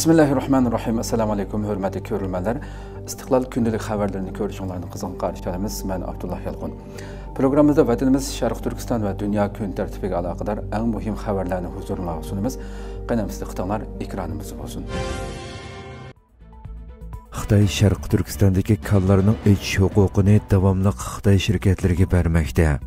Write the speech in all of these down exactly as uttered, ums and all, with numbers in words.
بىسمىللاھىررەھمانىررەھىم. ئەسسالامۇئەلەيكۇم، ھۆرمەتلىك كۆرۈرمەنلەر. ئىستىقلال كۈندىلىك خەۋەرلىرىنى كۆرۈشۈڭلارنى قىزغىن قارشى ئالىمىز. مەن ئابدۇللا يالقۇن. پروگراممىمىزدا ۋەتىنىمىز، شەرقىي تۈركىستان ۋە دۇنيا كۈن تەرتىپىگە ئالاقىدار ئەڭ مۇھىم خەۋەرلەرنى ھۇزۇرۇڭلارغا سۇنىمىز. قېنى ئەمدى دىققىتىڭلار ئېكرانىمىزدا بولسۇن. خىتاي شەرقىي تۈركىستاندىكى كانلارنىڭ ئېچىش ھوقۇقىنى داۋاملىق خىتاي شىركەتلىرىگە بەرمەكتە.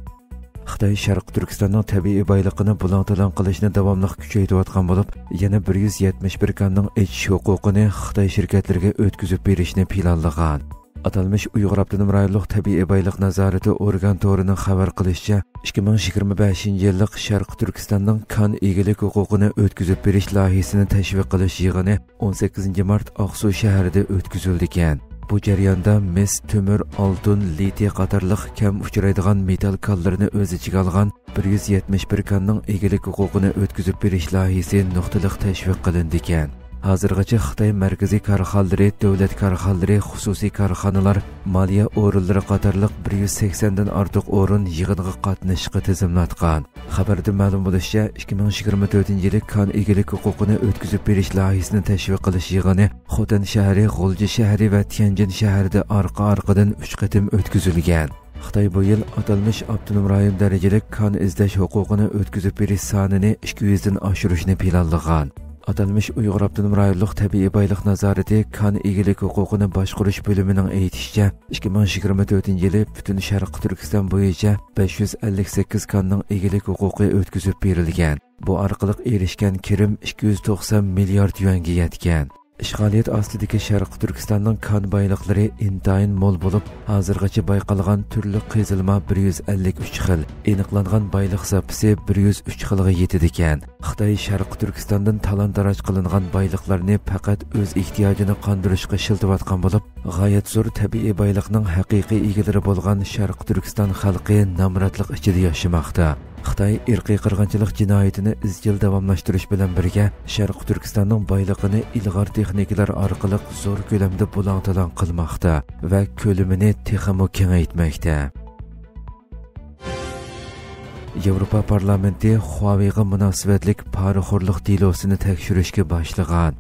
خىتاي شەرقىي تۈركىستاننىڭ تەبىئىي بايلىقىنى بۇلاڭ-تالاڭ قىلىشنى داۋاملىق كۈچەيتىۋاتقان بولۇپ، يەنە بىر يۈز يەتمىش بىر كاننىڭ ئېچىش ھوقۇقىنى خىتاي شىركەتلىرىگە ئۆتكۈزۈپ بېرىشنى پىلانلىغان. ئاتالمىش ئۇيغۇر ئاپتونوم رايونلۇق تەبىئىي بايلىق نازارىتى ئورگان تورىنىڭ خەۋەر قىلىشىچە، ئىككى مىڭ يىگىرمە بەشىنچى يىللىق شەرقىي تۈركىستاننىڭ كان ئىگىلىك ھوقۇقىنى ئۆتكۈزۈپ بېرىش لايىھىسىنى تەشۋىق قىلىش يىغىنى ئون سەككىزىنچى مارت ئاقسۇ شەھىرىدە ئۆتكۈزۈلىدىكەن. بۇ جەرياندا مىس، تۆمۈر، ئالتۇن، لىتىي قاتارلىق كەم ئۇچرايدىغان مېتال كانلىرىنى ئۆز ئىچىگە ئالغان بىر يۈز يەتمىش بىر كاننىڭ ئىگىلىك ھوقۇقىنى ئۆتكۈزۈپ بېرىش لايىھىسى نۇقتىلىق تەشۋىق قىلىنىدىكەن. ھازىرغىچە خىتاي مەركىزىي كارخانىلىرى، دۆلەت كارخانىلىرى، خۇسۇسىي كارخانىلار، مالىيە ئورۇنلىرى قاتارلىق بىر يۈز سەكسەندىن ئارتۇق ئورۇن يىغىنغا قاتنىشىشقا تىزىملاتقان. خەۋەردە مەلۇم بولۇشىچە، ئىككى مىڭ يىگىرمە تۆتىنچى يىلى كان ئىگىلىك ھوقۇقىنى ئۆتكۈزۈپ بېرىش لايىھىسىنى تەشۋىق قىلىش يىغىنى خوتەن شەھىرى، غۇلجا شەھىرى ۋە تيەنجىن شەھىرىدە ئارقا-ئارقىدىن ئۈچ قېتىم ئۆتكۈزۈلگەن. خىتاي بۇ يىل ئاتالمىش ئاپتونوم رايون دەرىجىلىك كان ئىزدەش ھوقۇقىنى ئۆتكۈزۈپ بېرىش سانىنى ئىككى يۈزدىن ئاشۇرۇشنى پىلانلىغان. ئاتالمىش ئۇيغۇر ئاپتونوم رايونلۇق تەبىئىي بايلىق نازارىتى كان ئىگىلىك ھوقۇقىنى باشقۇرۇش بۆلۈمىنىڭ ئېيتىشىچە، ئىككى مىڭ يىگىرمە تۆتىنچى يىلى پۈتۈن شەرقىي تۈركىستان بويىچە بەش يۈز ئەللىك سەككىز كاننىڭ ئىگىلىك ھوقۇقى ئۆتكۈزۈپ بېرىلگەن. بۇ ئارقىلىق ئېرىشكەن كىرىم ئىككى يۈز توقسان مىليارد يۈەنگە يەتكەن. ئىشغالىيەت ئاستىدىكى شەرقىي تۈركىستاننىڭ كان بايلىقلىرى ئىنتايىن مول بولۇپ، ھازىرغىچە بايقالغان تۈرلۈك قېزىلما بىر يۈز ئەللىك ئۈچ خىل، ئېنىقلانغان بايلىق زاپىسى بىر يۈز ئۈچ خىلغا يېتىدىكەن. خىتاي شەرقىي تۈركىستاندىن تالان-تاراج قىلىنغان بايلىقلارنى پەقەت ئۆز ئېھتىياجىنى قاندۇرۇشقا ئىشلىتىۋاتقان بولۇپ، غايەت زور تەبىئىي بايلىقنىڭ ھەقىقىي ئىگىلىرى بولغان شەرقىي تۈركىستان خەلقى نامراتلىق ئىچىدە ياشىماقتا. خىتاي ئىرقىي قىرغىنچىلىق جىنايىتىنى ئىزچىل داۋاملاشتۇرۇش بىلەن بىرگە، شەرقىي تۈركىستاننىڭ بايلىقىنى ئىلغار تېخنىكىلار ئارقىلىق زور كۆلەمدە بۇلاڭ-تالاڭ قىلماقتا ۋە كۆلىمىنى تېخىمۇ كېڭەيتمەكتە. ياۋروپا پارلامېنتى خۇاۋېيغا مۇناسىۋەتلىك پارىخورلۇق دېلوسىنى تەكشۈرۈشكە باشلىغان.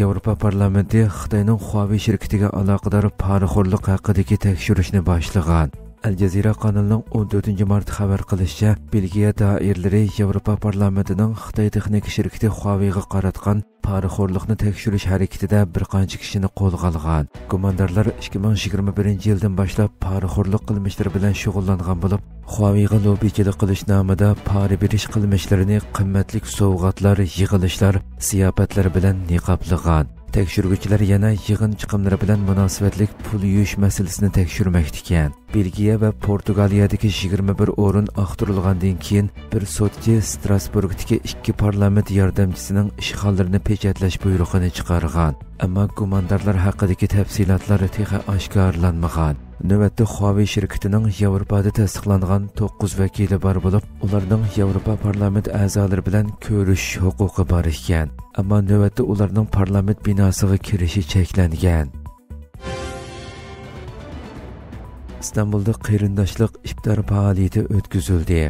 ياۋروپا پارلامېنتى خىتاينىڭ خۇاۋېي شىركىتىگە ئالاقىدار پارىخورلۇق ھەققىدىكى تەكشۈرۈشنى باشلىغان. ئەل جەزىرە قانىلىنىڭ ئون تۆتىنچى مارت خەۋەر قىلىشىچە، بېلگىيە دائىرىلىرى ياۋروپا پارلامېنتىنىڭ خىتاي تېخنىكا شىركىتى خۇاۋېيغا قاراتقان پارىخورلۇقنى تەكشۈرۈش ھەرىكىتىدە بىر قانچە كىشىنى قولغا ئالغان. گۇماندارلار ئىككى مىڭ يىگىرمە بىرىنچى يىلدىن باشلاپ پارىخورلۇق قىلمىشلىرى بىلەن شۇغۇللانغان بولۇپ، خۇاۋېيغا لوببىچىلىق قىلىش نامىدا پارا بېرىش قىلمىشلىرىنى قىممەتلىك سوۋغاتلار، يىغىلىشلار، زىياپەتلەر بىلەن نىقابلىغان. تەكشۈرگۈچىلەر يەنە يىغىن چىقىملىرى بىلەن مۇناسىۋەتلىك پۇل يۇيۇش مەسىلىسىنى تەكشۈرمەكتىكەن. بېلگىيە ۋە پورتۇگالىيەدىكى يىگىرمە بىر ئورۇن ئاختۇرۇلغاندىن كېيىن، بىر سوتچى ستراسبۇرگتىكى ئىككى پارلامېنت ياردەمچىسىنىڭ ئىشخانىلىرىنى پېچەتلەش بۇيرۇقىنى چىقارغان. ئەمما گۇماندارلار ھەققىدىكى تەپسىلاتلار تېخى ئاشكارىلانمىغان. نۆۋەتتە خۇاۋېي شىركىتىنىڭ ياۋروپادا تەستىقلانغان توققۇز ۋەكىلى بار بولۇپ، ئۇلارنىڭ ياۋروپا پارلامېنت ئەزالىرى بىلەن كۆرۈشۈش ھوقۇقى بار ئىكەن. ئەمما نۆۋەتتە ئۇلارنىڭ پارلامېنت بىناسىغا كىرىشى چەكلەنگەن. ئىستانبۇلدا قېرىنداشلىق ئىپتار پائالىيىتى ئۆتكۈزۈلدى.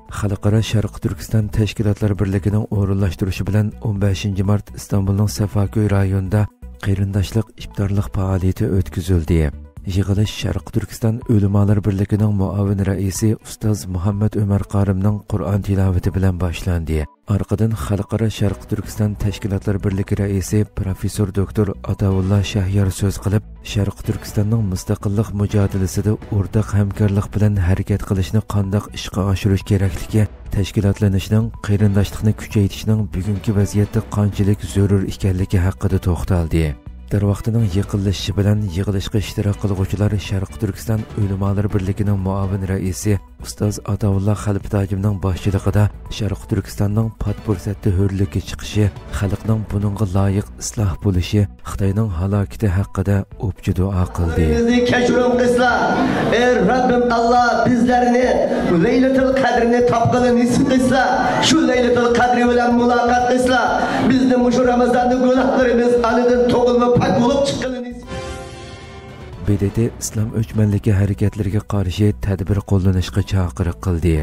خەلقئارا شەرقىي تۈركىستان تەشكىلاتلار بىرلىكىنىڭ ئورۇنلاشتۇرۇشى بىلەن ئون بەشىنچى مارت ئىستانبۇلنىڭ سەفاكۆي رايونىدا قېرىنداشلىق ئىپتارلىق پائالىيىتى ئۆتكۈزۈلدى. يىغىلىش شەرقىي تۈركىستان ئۆلىمالار بىرلىكىنىڭ مۇئاۋىن رەئىسى ئۇستاز مۇھەممەد ئۆمەر قارىمنىڭ قۇرئان تىلاۋىتى بىلەن باشلاندى. ئارقىدىن خەلقئارا شەرقىي تۈركىستان تەشكىلاتلار بىرلىكى رەئىسى پروفېسسور دوكتور ئاتاۋۇللا شەھيار سۆز قىلىپ، شەرقىي تۈركىستاننىڭ مۇستەقىللىق مۇجادىلىسىدە ئورتاق ھەمكارلىق بىلەن ھەرىكەت قىلىشنى قانداق ئىشقا ئاشۇرۇش كېرەكلىكى، تەشكىلاتلىنىشنىڭ، قېرىنداشلىقنى كۈچەيتىشنىڭ بۈگۈنكى ۋەزىيەتتە قانچىلىك زۆرۈر ئىكەنلىكى ھەققىدە توختالدى. دەرۋاقتىنىڭ يېقىنلىشىشى بىلەن يىغىلىشقا ئىشتىراك قىلغۇچىلار شەرقىي تۈركىستان ئۆلىمالىرى بىرلىكىنىڭ مۇئاۋىن رەئىسى ئۇستاز ئاتاۋۇللا خەلپىتاجىمنىڭ باشچىلىقىدا شەرقىي تۈركىستاننىڭ پات پۇرسەتتە ھۆرلۈككە چىقىشى، خەلقنىڭ بۇنىڭغا لايىق ئىسلاھ بولۇشى، خىتاينىڭ ھالاكىتى ھەققىدە ئوپچە دۇئا قىلدى. بىزنى كەچۈرۈڭ قىلسىلا، ئەي رەببىم ئاللا، بىزلەرنى لەيلىتۇل قەدرنى تاپقىلى نېسىپ قىلسىلا، شۇ لەيلىتۇل قەدرى بىلەن مۇلاقات قىلسىلا، بىزنى مۇشۇ رامىزاندا گۇناھلىرىمىز ئانىدىن تۇغۇلما پاك بولۇپ چىققىلى نېسىپ. ب د ت ئىسلام ئۆچمەنلىكى ھەرىكەتلىرىگە قارشى تەدبىر قوللىنىشقا چاقىرىق قىلدى.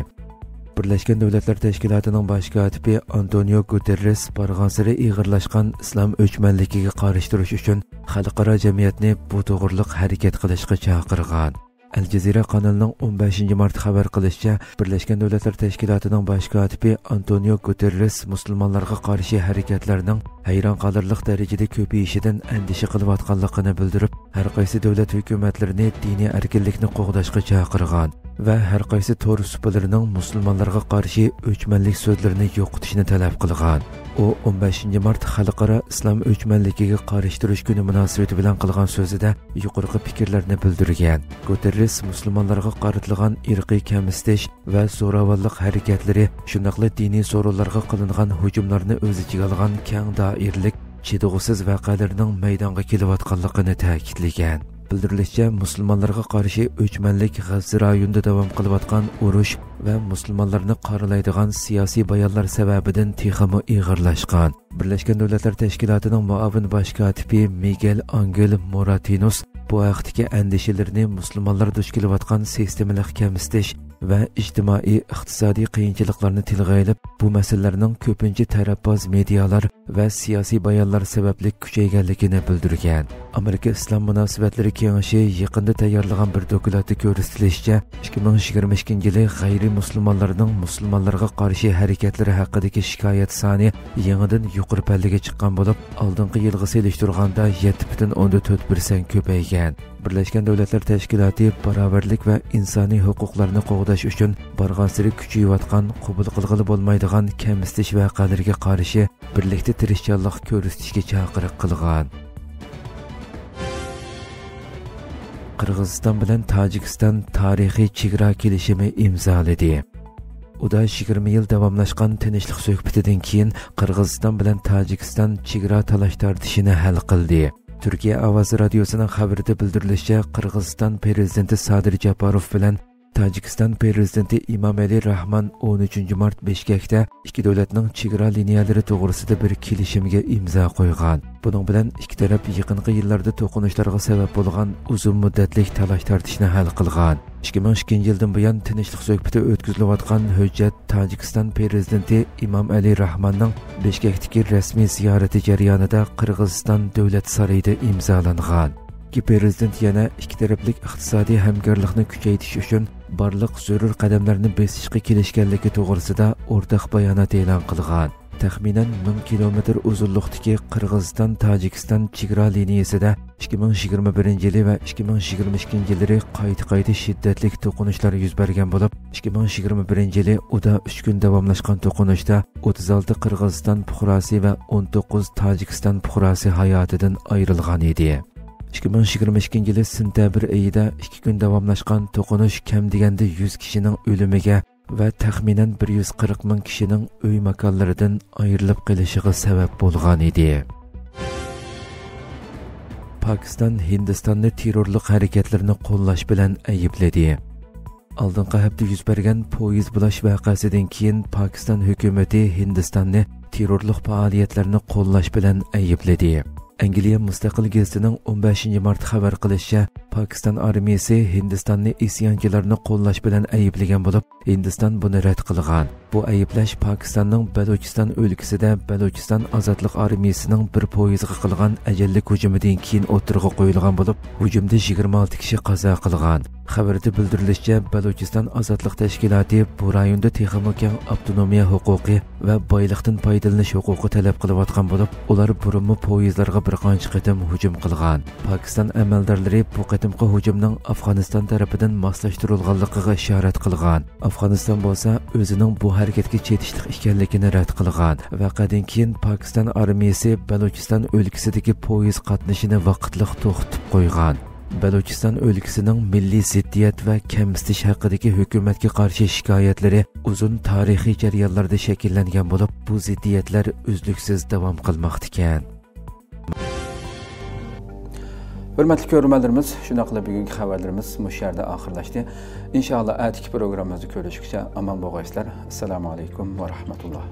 بىرلەشكەن دۆلەتلەر تەشكىلاتىنىڭ باش كاتىپى ئانتونىيو گۇتېررېس بارغانسېرى ئېغىرلاشقان ئىسلام ئۆچمەنلىكىگە قارشى تۇرۇش ئۈچۈن خەلقئارا جەمئىيەتنى بۇ توغرۇلۇق ھەرىكەت قىلىشقا چاقىرغان. ئەل جەزىرە قانىلىنىڭ ئون بەشىنچى مارت خەۋەر قىلىشىچە، بىرلەشكەن دۆلەتلەر تەشكىلاتىنىڭ باش كاتىپى ئانتونىيو گۇتېررېس مۇسۇلمانلارغا قارشى ھەرىكەتلەرنىڭ ھەيران قالارلىق دەرىجىدە كۆپىيىشىدىن ئەندىشە قىلىۋاتقانلىقىنى بىلدۈرۈپ، ھەر قايسى دۆلەت ھۆكۈمەتلىرىنى دىنىي ئەركىنلىكنى قوغداشقا چاقىرغان ۋە ھەر قايسى تور سۇپىلىرىنىڭ مۇسۇلمانلارغا قارشى ئۆچمەنلىك سۆزلىرىنى يوقىتىشنى تەلەپ قىلغان. ئۇ ئون بەشىنچى مارت خەلقئارا ئىسلام ئۆچمەنلىكىگە قارشى تۇرۇش كۈنى مۇناسىۋىتى بىلەن قىلغان سۆزىدە يۇقىرىقى پىكىرلەرنى بىلدۈرگەن. گۇتېررېس مۇسۇلمانلارغا قارىتىلغان ئىرقىي كەمسىتىش ۋە زوراۋانلىق ھەرىكەتلىرى، شۇنداقلا دىنىي سورۇنلارغا قىلىنغان ھۇجۇملارنى ئۆز ئىچىگە ئالغان كەڭ دائىرىلىك چىدىغۇسىز ۋەقەلىرىنىڭ مەيدانغا كېلىۋاتقانلىقىنى تەكىتلىگەن. بىلدۈرۈلۈشىچە، مۇسۇلمانلارغا قارشى ئۆچمەنلىك غەززە رايونىدا داۋام قىلىۋاتقان ئۇرۇش ۋە مۇسۇلمانلارنى قارىلايدىغان سىياسىي بايانلار سەۋەبىدىن تېخىمۇ ئېغىرلاشقان. بىرلەشكەن دۆلەتلەر تەشكىلاتىنىڭ مۇئاۋىن باش كاتىپى مىگېل ئانگېل موراتىنوس بۇ ھەقتىكى ئەندىشىلىرىنى مۇسۇلمانلار دۇچ كېلىۋاتقان سىستېمىلىق كەمسىتىش ۋە ئىجتىمائىي ئىقتىسادىي قىيىنچىلىقلارنى تىلغا ئېلىپ، بۇ مەسىلىلەرنىڭ كۆپىنچە تەرەپباز مېدىيالار ۋە سىياسىي بايانلار سەۋەبلىك كۈچەيگەنلىكىنى بىلدۈرگەن. ئامېرىكا ئىسلام مۇناسىۋەتلىرى كېڭىشى يېقىندا تەييارلىغان بىر دوكلاتتا كۆرسىتىلىشىچە، ئىككى مىڭ يىگىرمە ئىككىنچى يىلى غەيرىي مۇسۇلمانلارنىڭ مۇسۇلمانلارغا قارشى ھەرىكەتلىرى ھەققىدىكى شىكايەت سانى يېڭىدىن يۇقىرى پەللىگە چىققان بولۇپ، ئالدىنقى يىلغا سېلىشتۇرغاندا يەتتە پۈتۈن ئوندىن تۆت پىرسەنت كۆپەيگەن. بىرلەشكەن دۆلەتلەر تەشكىلاتى باراۋەرلىك ۋە ئىنسانىي ھوقۇقلارنى قوغداش ئۈچۈن بارغانسېرى كۈچىيىۋاتقان، قوبۇل قىلغىلى بولمايدىغان كەمسىتىش ۋەقەلىرىگە قارشى بىرلىكتە تىرىشچانلىق كۆرسىتىشكە چاقىرىق قىلغان. قىرغىزىستان بىلەن تاجىكىستان تارىخىي چېگرا كېلىشىمى ئىمزالىدى. ئۇدا يىگىرمە يىل داۋاملاشقان تىنچلىق سۆھبىتىدىن كېيىن، قىرغىزىستان بىلەن تاجىكىستان چېگرا تالاش تارتىشىنى ھەل قىلدى. تۈركىيە ئاۋازى رادىيوسىنىڭ خەۋىرىدە بىلدۈرۈلۈشىچە، قىرغىزىستان پىرېزىدېنتى سادىر جاپاروف بىلەن تاجىكىستان پىرېزىدېنتى ئىمامئەلى راھمان ئون ئۈچىنچى مارت بىشكەكتە ئىككى دۆلەتنىڭ چېگرا لىنىيەلىرى توغرىسىدا بىر كېلىشىمگە ئىمزا قويغان. بۇنىڭ بىلەن ئىككى تەرەپ يېقىنقى يىللاردا توقۇنۇشلارغا سەۋەب بولغان ئۇزۇن مۇددەتلىك تالاش تارتىشنى ھەل قىلغان. ئىككى مىڭ ئىككىنچى يىلدىن بۇيان تىنچلىق سۆھبىتى ئۆتكۈزۈلۈۋاتقان ھۆججەت تاجىكىستان پىرېزىدېنتى ئىمامئەلى راھماننىڭ بىشكەكتىكى رەسمىي زىيارىتى جەريانىدا قىرغىزىستان دۆلەت سارىيىدا ئىمزالانغان. ئىككى پىرېزىدېنت يەنە ئىككى تەرەپلىك ئىقتىسادىي ھەمكارلىقنى كۈچەيتىش ئۈچۈن بارلىق زۆرۈر قەدەملەرنى بېسىشقا كېلىشكەنلىكى توغرىسىدا ئورتاق بايانات ئېلان قىلغان. تەخمىنەن مىڭ كىلومېتىر ئۇزۇنلۇقتىكى قىرغىزىستان تاجىكىستان چېگرا لىنىيىسىدە ئىككى مىڭ يىگىرمە بىرىنچى يىلى ۋە ئىككى مىڭ يىگىرمە ئىككىنچى يىللىرى قايتا-قايتا شىددەتلىك توقۇنۇشلار يۈز بەرگەن بولۇپ، ئىككى مىڭ يىگىرمە بىرىنچى يىلى ئۇدا ئۈچ كۈن داۋاملاشقان توقۇنۇشتا ئوتتۇز ئالتە قىرغىزىستان پۇقراسى ۋە ئون توققۇز تاجىكىستان پۇقراسى ھاياتىدىن ئايرىلغان ئىدى. ئىككى مىڭ يىگىرمە ئىككىنچى يىلى سېنتەبىر ئېيىدا ئىككى كۈن داۋاملاشقان توقۇنۇش كەم دېگەندە يۈز كىشىنىڭ ئۆلۈمىگە ۋە تەخمىنەن بىر يۈز قىرىق مىڭ كىشىنىڭ ئۆي ماكانلىرىدىن ئايرىلىپ قېلىشىغا سەۋەب بولغان ئىدى. پاكىستان ھىندىستاننى تېررورلۇق ھەرىكەتلىرىنى قوللاش بىلەن ئەيىبلىدى. ئالدىنقى ھەپتە يۈز بەرگەن پويىز بۇلاش ۋەقەسىدىن كېيىن، پاكىستان ھۆكۈمىتى ھىندىستاننى تېررورلۇق پائالىيەتلىرىنى قوللاش بىلەن ئەيىبلىدى. ئەنگلىيە مۇستەقىل گېزىتىنىڭ ئون بەشىنچى مارت خەۋەر قىلىشىچە، پاكىستان ئارمىيىسى ھىندىستاننى ئىسيانچىلارنى قوللاش بىلەن ئەيىبلىگەن بولۇپ، ھىندىستان بۇنى رەت قىلغان. بۇ ئەيىبلەش پاكىستاننىڭ بەلۇچىستان ئۆلكىسىدە بەلۇچىستان ئازادلىق ئارمىيىسىنىڭ بىر پويىزغا قىلغان ئەجەللىك ھۇجۇمىدىن كېيىن ئوتتۇرىغا قويۇلغان بولۇپ، ھۇجۇمدا يىگىرمە ئالتە كىشى قازا قىلغان. خەۋەردە بىلدۈرۈلۈشىچە، بەلۇچىستان ئازادلىق تەشكىلاتى بۇ رايوندا تېخىمۇ كەڭ ئاپتونومىيە ھوقۇقى ۋە بايلىقتىن پايدىلىنىش ھوقۇقى تەلەپ قىلىۋاتقان بولۇپ، ئۇلار بۇرۇنمۇ پويىزلارغا بىر قانچە قېتىم ھۇجۇم قىلغان. پاكىستان ئەمەلدارلىرى بۇ قېتىمقى ھۇجۇمنىڭ ئافغانىستان تەرىپىدىن ماسلاشتۇرۇلغانلىقىغا ئىشارەت قىلغان. ئافغانىستان بولسا ئۆزىنىڭ بۇ ھەرىكەتكە چېتىشلىق ئىكەنلىكىنى رەت قىلغان. ۋەقەدىن كېيىن پاكىستان ئارمىيىسى بەلۇچىستان ئۆلكىسىدىكى پويىز قاتنىشىنى ۋاقىتلىق توختىتىپ قويغان. بەلۇچىستان ئۆلكىسىنىڭ مىللىي زىددىيەت ۋە كەمسىتىش ھەققىدىكى ھۆكۈمەتكە قارشى شىكايەتلىرى ئۇزۇن تارىخىي جەريانلاردا شەكىللەنگەن بولۇپ، بۇ زىددىيەتلەر ئۈزلۈكسىز داۋام قىلماقتىكەن. ھۆرمەتلىك كۆرۈرمەنلىرىمىز، شۇنداقلا بۈگۈنكى خەۋەرلىرىمىز مۇشۇ يەردە ئاخىرلاشتى. ئىنشائاللا، ئەتىكى پروگراممىمىزدا كۆرۈشكىچە ئامان بولغايسىلەر. ئەسسالامۇ ئەلەيكۇم ۋە رەھمەتۇللا.